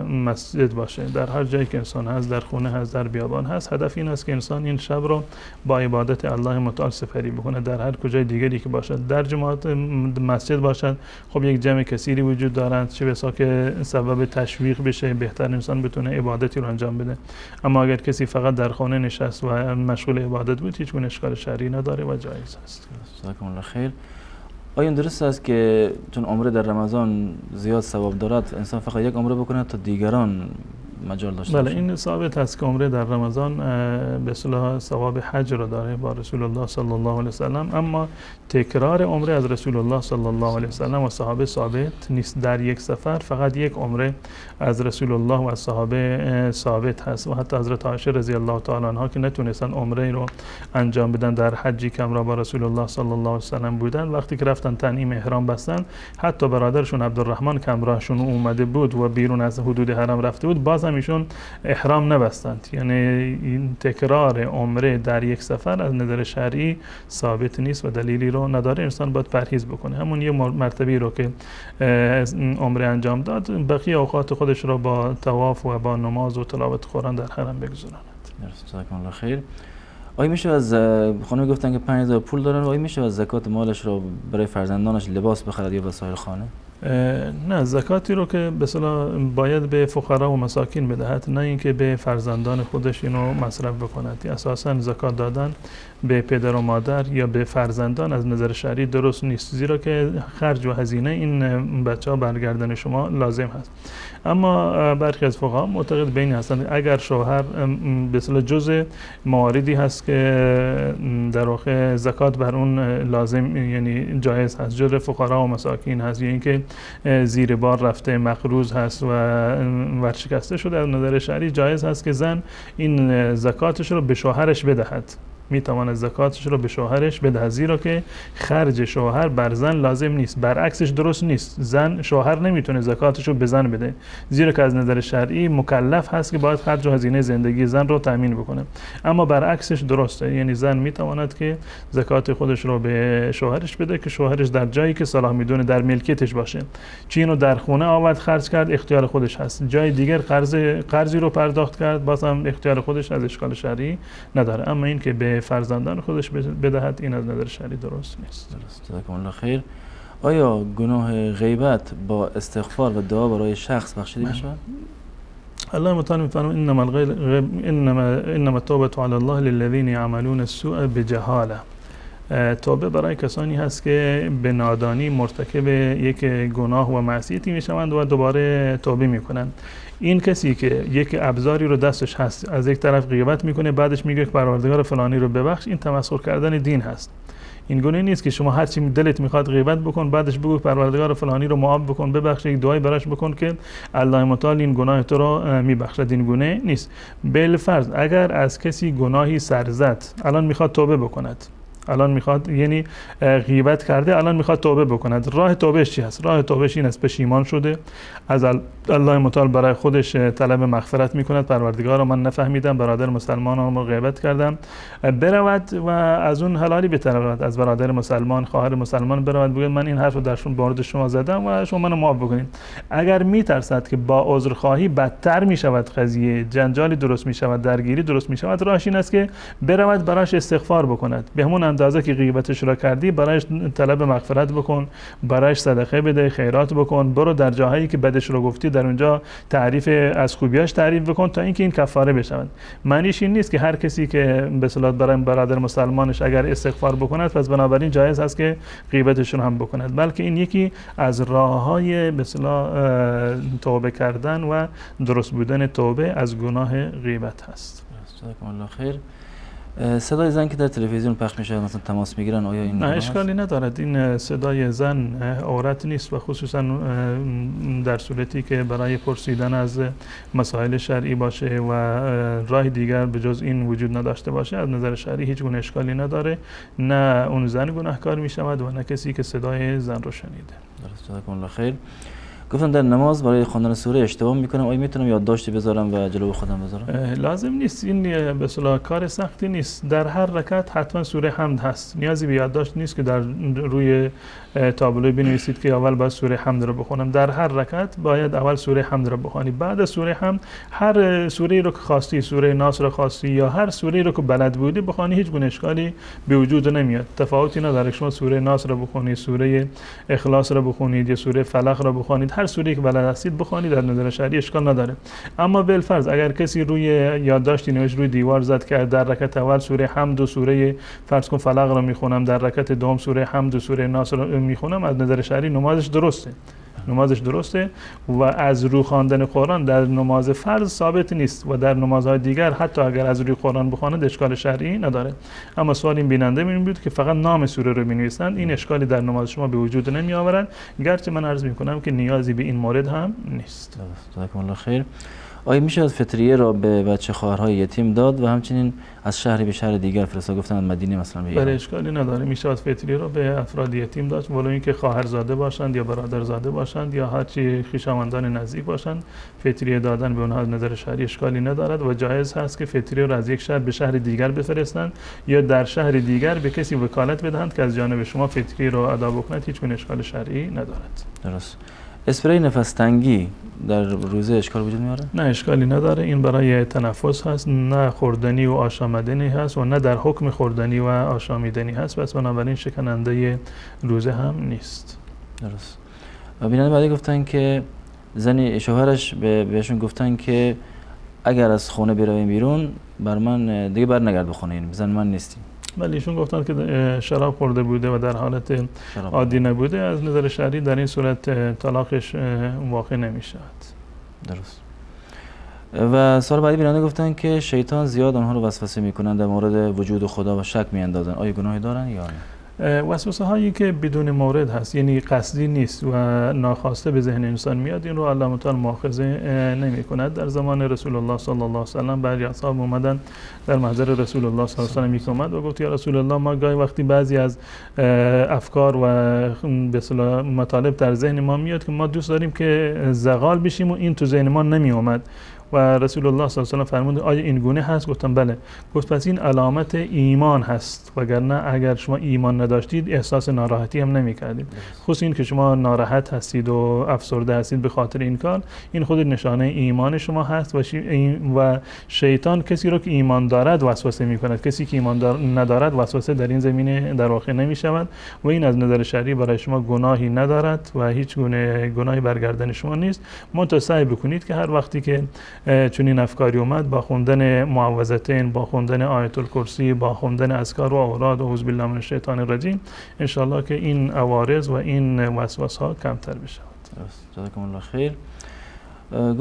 مسجد باشه. در هر جایی که انسان هست، در خونه هست، در بیابان هست، هدف این است که انسان این شب رو با عبادت الله متعال سپری بکنه. در هر کجای دیگری که باشد، در جماعت مسجد باشد، خب یک جمع کثیری وجود دارند، چه بسا که سبب تشویق بشه، بهتر انسان بتونه عبادتی رو انجام بده. اما اگر کسی فقط در خانه نشست و مشغول عبادت بود، هیچ گونه اشکال شرعی نداره و جایز است. جزاکم الله خیر. آیا درست است که چون عمره در رمضان زیاد ثواب دارد انسان فقط یک عمره بکنه تا دیگران مجال داشته بله، این ثابت است که عمره در رمضان به اصطلاح ثواب حج را داره با رسول الله صلی الله علیه و سلم، اما تکرار عمره از رسول الله صلی الله علیه و سلم و صحابه ثابت نیست. در یک سفر فقط یک عمره از رسول الله و صحابه ثابت هست و حتی حضرت عایشه رضی الله تعالی عنها که نتونستن عمره رو انجام بدن در حجی که همراه با رسول الله صلی الله علیه و سلم بودن، وقتی که رفتن تنعیم احرام بستن، حتی برادرشون عبدالرحمن که همراهشون اومده بود و بیرون از حدود حرم رفته بود، باز هم ایشون احرام نبستند. یعنی این تکرار عمره در یک سفر از نظر شرعی ثابت نیست و دلیلی رو نداره. انسان باید پرهیز بکنه، همون یه مرتبه رو که عمره انجام داد، بقیه اوقات خودش رو با طواف و با نماز و تلاوت قرآن در حرم بگذراند. جزاکم الله خیر. آیا میشه از خانم گفتن که 5000 پول دارن، آیا میشه از زکات مالش رو برای فرزندانش لباس بخرد یا وسایل خانه؟ نه، زکاتی رو که به اصطلاح باید به فقرا و مساکین بدهد، نه اینکه به فرزندان خودش اینو مصرف بکند. اساسا زکات دادن به پدر و مادر یا به فرزندان از نظر شرعی درست نیست، زیرا که خرج و هزینه این بچه‌ها برگردن شما لازم هست. اما برخی از فقها معتقد به این هستند اگر شوهر به اصطلاح جزء مواردی هست که در واقع زکات بر اون لازم، یعنی جایز هست، جزء فقرا و مساکین هست، یا اینکه زیر بار رفته، مقروض هست و ورشکسته شده، از نظر شرعی جایز هست که زن این زکاتش رو به شوهرش بدهد. میتواند زکاتش رو به شوهرش بدهد، زیرا که خرج شوهر بر زن لازم نیست. برعکسش درست نیست، زن شوهر نمیتونه زکاتش رو به زن بده، زیرا که از نظر شرعی مکلف هست که باید خرج و هزینه زندگی زن رو تامین بکنه. اما برعکسش درسته، یعنی زن میتواند که زکات خودش رو به شوهرش بده که شوهرش در جایی که صلاح میدونه در ملکیتش باشه. چی اینو در خونه آورد خرج کرد، اختیار خودش هست. جای دیگر قرضی رو پرداخت کرد، باز هم اختیار خودش، از اشکال شرعی نداره. اما این که به فرزندان خودش بدهد، این از نظر شرعی درست نیست. درست. جزاکم الله خیر. آیا گناه غیبت با استغفار و دعا برای شخص بخشیده می‌شود؟ الله متعال می‌فرماید انما التوبة علی الله للذین یعملون السوء بجهاله. توبه برای کسانی هست که به نادانی مرتکب یک گناه و معصیتی میشوند و دوباره توبه میکنند. این کسی که یک ابزاری رو دستش هست، از یک طرف غیبت میکنه، بعدش میگه که پروردگار فلانی رو ببخش، این تمسخر کردن دین هست. این گونه نیست که شما هر چی دلت میخواد غیبت بکن، بعدش بگو پروردگار فلانی رو معاف بکن، ببخش، یک دعای براش بکن که الله متعال این گناه تو رو میبخشد. این گونه نیست. بالفرض اگر از کسی گناهی سرزد، الان میخواد توبه بکند، الان میخواد، یعنی غیبت کرده، الان میخواد توبه بکند، راه توبهش چی هست؟ راه توبهش این است پشیمان شده، از الله متعال برای خودش طلب مغفرت میکند، پروردگارا من نفهمیدم، برادر مسلمانم رو غیبت کردم، برود و از اون حلالی بطلبد، از برادر مسلمان، خواهر مسلمان برود بگه من این حرف رو در مورد شما زدم و شما منو معاف بکنید. اگر میترسد که با عذرخواهی بدتر میشود قضیه، جنجالی درست میشود، درگیری درست میشود، راهش این است که برود براش استغفار بکند، به همون اندازه که غیبتش را کردی برایش طلب مغفرت بکن، برایش صدقه بده، خیرات بکن، برو در جاهایی که بدش رو گفتی در اونجا تعریف از خوبیاش تعریف بکن تا اینکه این کفاره بشود. معنیش این نیست که هر کسی که به اصطلاح برای برادر مسلمانش اگر استغفار بکند پس بنابراین جایز هست که غیبتشون هم بکند، بلکه این یکی از راه‌های به اصطلاح توبه کردن و درست بودن توبه از گناه غیبت هست. جزاکم الله خیر. صدای زن که در تلویزیون پخش میشه مثلا تماس میگیرن، آیا این نه اشکالی ندارد؟ این صدای زن عورت نیست و خصوصا در صورتی که برای پرسیدن از مسائل شرعی باشه و راه دیگر به جز این وجود نداشته باشه، از نظر شرعی هیچ گونه اشکالی نداره، نه اون زن گناهکار میشود و نه کسی که صدای زن رو شنیده. درست. جزاکم الله خیر. گفتم در نماز برای خواندن سوره اشتباه میکنم، آیا میتونم یادداشتی بذارم و جلو خودم بذارم؟ لازم نیست، این به اصطلاح کار سختی نیست. در هر رکعت حتما سوره حمد هست، نیازی به یادداشت نیست که در روی تابلو بنویسید که اول باید سوره حمد رو بخونم. در هر رکعت باید اول سوره حمد رو بخوانی، بعد از سوره حمد هر سوره رو که خواستی، سوره ناس رو خواستی یا هر سوره رو که بلد بودی بخوانی، هیچ گونه اشکالی به وجود نمیاد. تفاوتی نداره شما سوره ناس رو بخونی، سوره اخلاص رو بخونید یا سوره فلق رو بخونید، هر سوره که بلد هستید بخوانید، در نظر شرعی اشکال نداره. اما بالفرض اگر کسی روی یادداشتی نوشت، روی دیوار زد که در رکعت اول سوره حمد و سوره فرض کن فلق رو میخونم، در رکعت دوم سوره حمد و سوره ناس رو میخونم، از نظر شرعی نمازش درسته، نمازش درسته و از رو خواندن قرآن در نماز فرض ثابت نیست و در نمازهای دیگر حتی اگر از روی قرآن بخواند اشکال شرعی نداره. اما سوال این بیننده این بود که فقط نام سوره رو بنویسند، این اشکالی در نماز شما به وجود نمی آورد، گرچه من عرض میکنم که نیازی به این مورد هم نیست. جزاکم الله خیر. آیا میشه از فطریه را به بچه خواهرهای یتیم داد و همچنین از شهری به شهر دیگر فرستاد؟ گفتن مدینه مثلا به ایران. بله اشکالی نداره، میشه از فطریه را به افراد یتیم داد، ولو اینکه خواهرزاده باشند یا برادرزاده باشند یا هرچی خویشاوندان نزدیک باشند، فطریه دادن به اونها از نظر شرعی اشکالی ندارد و جایز هست که فطریه را از یک شهر به شهر دیگر بفرستند یا در شهر دیگر به کسی وکالت بدهند که از جانب شما فطریه را ادا بکند، هیچ گونه اشکال شرعی ندارد. درست. اسپری نفس تنگی در روزه اشکال وجود میاره؟ نه، اشکالی نداره. این برای تنفس هست، نه خوردنی و آشامدنی هست و نه در حکم خوردنی و آشامیدنی هست، پس بنابراین شکننده روزه هم نیست. درست. و بیننده بعدی گفتن که زن شوهرش بهشون گفتن که اگر از خونه برویم بیرون بر من دیگه بر نگرد به خونه، یعنی زن من نیستی. ولی ایشون گفتن که شراب خورده بوده و در حالت عادی نبوده، از نظر شرعی در این صورت طلاقش واقع نمی شود. درست. و سوال بعدی بیننده گفتن که شیطان زیاد آنها رو وسوسه میکنن در مورد وجود خدا و شک میاندازن، آیا گناهی دارن یا نه؟ وسوسه هایی که بدون مورد هست، یعنی قصدی نیست و ناخواسته به ذهن انسان میاد، این رو الله متعال مؤاخذه نمی کند. در زمان رسول الله صلی الله علیه و سلم بعضی اصحاب اومدن در محضر رسول الله صلی الله علیه و سلم، یک اومد و گفت یا رسول الله، ما گاهی وقتی بعضی از افکار و به اصطلاح مطالب در ذهن ما میاد که ما دوست داریم که زغال بشیم و این تو ذهن ما نمی اومد. و رسول الله صلی الله علیه و سلم فرمود آیا این گونه هست؟ گفتم بله. گفت پس این علامت ایمان هست، وگرنه اگر شما ایمان نداشتید احساس ناراحتی هم نمی کردید. خصوصا این که شما ناراحت هستید و افسرده هستید به خاطر این کار، این خود نشانه ایمان شما هست. و شیطان کسی رو که ایمان دارد وسوسه می کند، کسی که ایمان ندارد وسوسه در این زمینه در واقع نمی شود و این از نظر شرعی برای شما گناهی ندارد و هیچ گونه گناهی بر گردن شما نیست. منتها سعی بکنید که هر وقتی که چنین افکاری اومد، با خوندن معوذتین، با خوندن آیت الکرسی، با خوندن اذکار و اوراد و اعوذ بالله من الشیطان الرجیم، انشالله که این عوارض و این وسواس ها کمتر بشود. جزاکم الله خیر.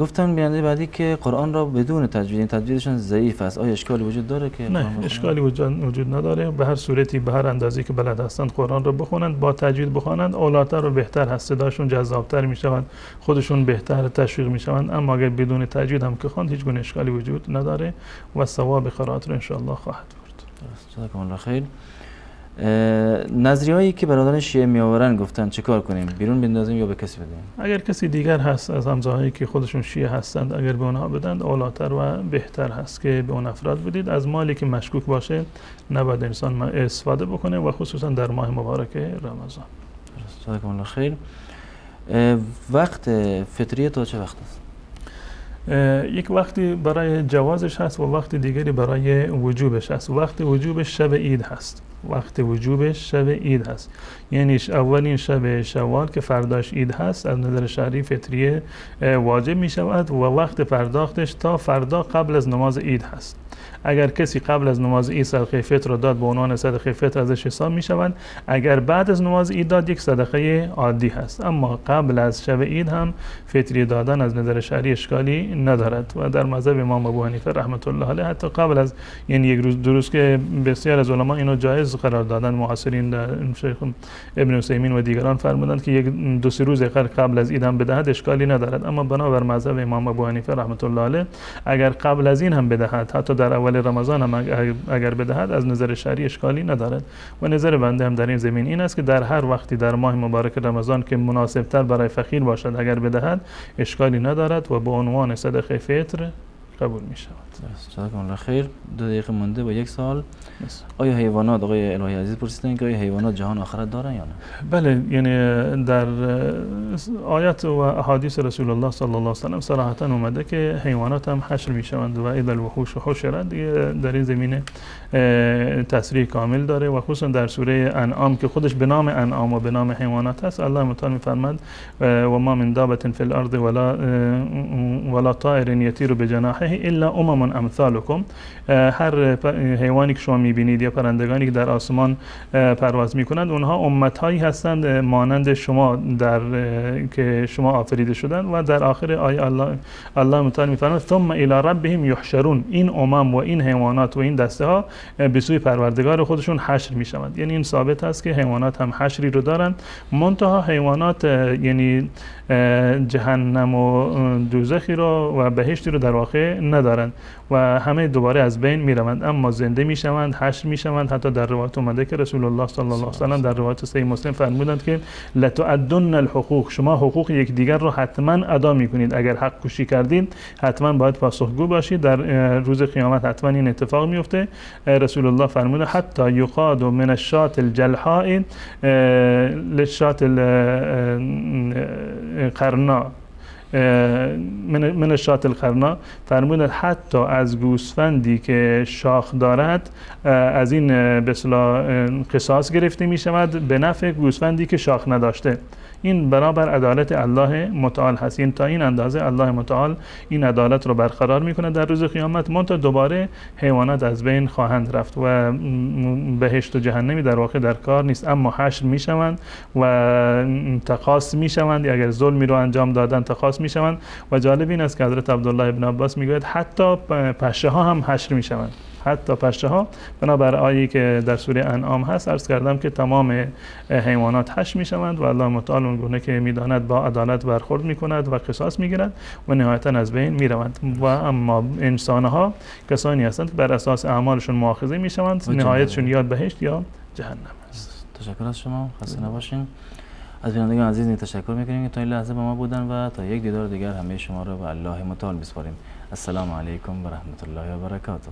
گفتن بیننده بعدی که قرآن را بدون تجوید، تجویدشون ضعیف است، آیا اشکالی وجود داره که؟ نه، اشکالی وجود نداره. به هر صورتی، به هر اندازه‌ای که بلد هستند قرآن را بخونند، با تجوید بخوانند اولاتر و بهتر هست، صداشون جذابتر میشوند، خودشون بهتر تشویق میشوند. اما اگر بدون تجوید هم که خواند هیچ گونه اشکالی وجود نداره و ثواب قرائت رو انشاءالله خواهد برد. جزاکم الله خیر. نظریه هایی که برادران شیعه میآورن گفتن چیکار کنیم؟ بیرون بندازیم یا به کسی بدیم؟ اگر کسی دیگر هست از همزاهایی که خودشون شیعه هستند، اگر به اونها بدند اولاتر و بهتر هست که به اون افراد بدید. از مالی که مشکوک باشه نباید انسان استفاده بکنه و خصوصا در ماه مبارک رمضان. جزاکم الله خیر. وقت فطریه تا چه وقت است؟ یک وقتی برای جوازش هست و وقت دیگری برای وجوبش هست. وقت وجوبش شب عید هست. وقت وجوبش شب عید هست، یعنی اولین شب شوال که فرداش عید هست از نظر شرعی فطریه واجب می شود و وقت پرداختش تا فردا قبل از نماز عید هست. اگر کسی قبل از نماز عید صدقه فطر را داد به عنوان صدقه فطر ازش حساب می شود. اگر بعد از نماز عید داد یک صدقه عادی هست. اما قبل از شب عید هم فطریه دادن از نظر شرعی اشکالی ندارد و در مذهب امام ابو حنیفه رحمت الله علیه حتی قبل از، یعنی یک روز درست که بسیار از علما اینو جایز قرار دادن، معاصرین شیخ ابن عثیمین و دیگران فرمودند که یک دو سه روز قبل از عید هم بدهد اشکالی ندارد. اما بنابر مذهب امام ابو حنیفه رحمت الله علیه اگر قبل از این هم بدهد، حتی در اول رمضان هم اگر بدهد از نظر شرعی اشکالی ندارد. و نظر بنده هم در این زمین این است که در هر وقتی در ماه مبارک رمضان که مناسبتر برای فقیر باشد اگر بدهد اشکالی ندارد و به عنوان صدقه فطر قبول می شود. جزاکم الله خیر. 2 دقیقه مونده با یک سوال. آیا حیوانات، آقای الهی عزیز پرسیدن که آیا حیوانات جهان آخرت دارن یا نه؟ بله، یعنی در آیات و احادیث رسول الله صلی الله علیه و سلم صراحتا اومده که حیوانات هم حشر می شوند و اذا الوحوش حشرت، در این زمینه تصریح کامل داره و خصوصا در سوره انعام که خودش به نام انعام و به نام حیوانات هست، الله متعال می‌فرماد و ما من دابة فی الارض ولا طائر یطیر بجناحه الا امم امثالکم. هر حیوانی که شما می‌بینید یا پرندگانی که در آسمان پرواز می‌کنند، اونها امت‌هایی هستند مانند شما در که شما آفریده شدند. و در آخر آیه الله متعال می‌فرماید ثم الی ربهم یحشرون. این امم و این حیوانات و این دسته ها به سوی پروردگار خودشون حشر می‌شوند. یعنی این ثابت هست که حیوانات هم حشری رو دارند، منتها حیوانات یعنی جهنم و دوزخی رو و بهشتی رو در واقع ندارند. و همه دوباره از بین میروند، اما زنده میشوند، حشر میشوند. حتی در روایت اومده که رسول الله صلی الله علیه و سلم در روایت صحیح مسلم فرمودند که لتؤدن الحقوق، شما حقوق یکدیگر رو حتما ادا میکنید. اگر حق کشی کردید حتما باید پاسخگو باشید، در روز قیامت حتما این اتفاق میفته. رسول الله فرمود حتی یقاد من الشاة الجلحاء للشاة القرناء، من الشاة القرناء، فرمودند حتی از گوسفندی که شاخ دارد از این به اصطلاح قصاص گرفته می شود به نفع گوسفندی که شاخ نداشته. این برابر عدالت الله متعال هست. این تا این اندازه الله متعال این عدالت رو برقرار میکنه در روز قیامت. منتها دوباره حیوانات از بین خواهند رفت و بهشت و جهنمی در واقع در کار نیست، اما حشر میشوند و تقاص میشوند، اگر ظلمی رو انجام دادن تقاص میشوند. و جالب این است که حضرت عبدالله ابن عباس میگوید حتی پشه ها هم حشر میشوند، حتی پشه ها، بنابر آیه‌ای که در سوره انعام هست عرض کردم که تمام حیوانات حشر میشوند و الله متعال اون گونه که میداند با عدالت برخورد میکند و قصاص میگیرد و نهایتا از بین میروند. و اما انسان ها کسانی هستند که بر اساس اعمالشون مؤاخذه میشوند، نهایتشون یا بهشت یا جهنم است. تشکر از شما، خسته نباشین. از بینندگان عزیز تشکر میکنیم که تا این لحظه با ما بودن و تا یک دیدار دیگر همه شما را به الله متعال میسپاریم. السلام علیکم و رحمت الله و برکاته.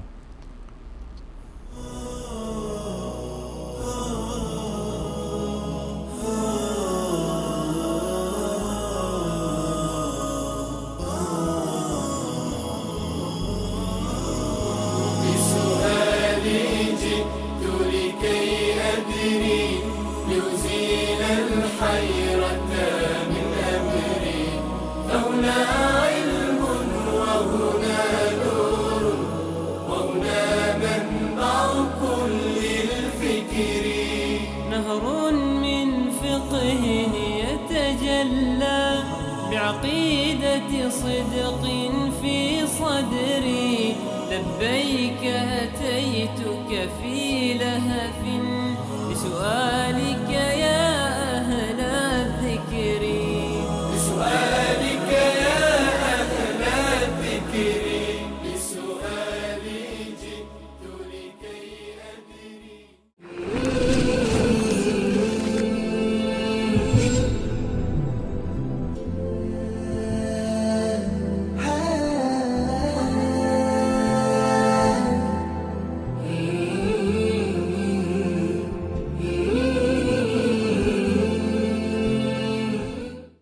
بعقيدة صدق في صدري، لبيك أتيتك في لهف بسؤالك.